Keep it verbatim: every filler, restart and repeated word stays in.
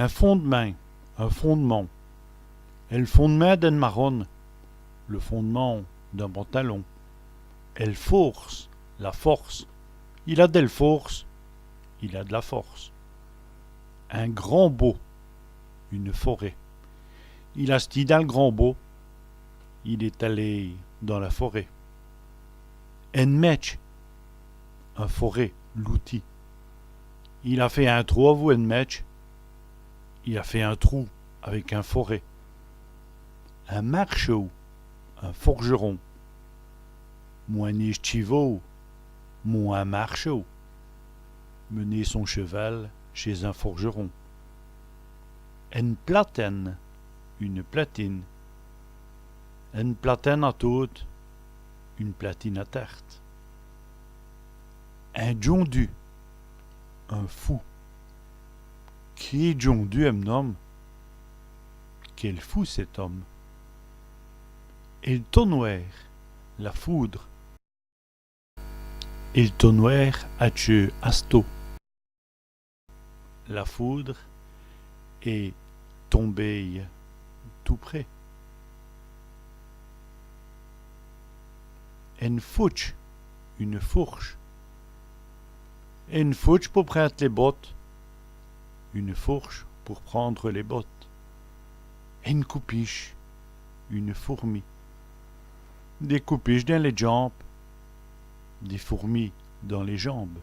In fondemint, un fondement. El fondemint d'ène marone, le fondement d'un pantalon. El fôrce, la force. Il a dèl fôrce, il a de la force. In grand bos, une forêt. Il a stî dins l' grand bos, il est allé dans la forêt. Ène mètche, un foret, l'outil. Il a fét in trau avou ène mètche, il a fait un trou avec un foret. In marcheû, un forgeron. Mwin.ner s' tchivaut, mwin.ner in marcheû. Mener son cheval chez un forgeron. Ène platène, une platine. Ène platène à tôte, une platine à tarte. In djondu, un fou. Qué djondu, èm' n-ome ! Quel fou, cet homme ! El tonwêre, la foudre. El tonwêre a tcheû asto. La foudre est tombée tout près. Ène foûtche, une fourche. Ène foûtche pou prinde lès botes. Une fourche pour prendre les bottes. Ène coupiche, une fourmi. Dès coupiches dins lès djambes. Des fourmis dans les jambes.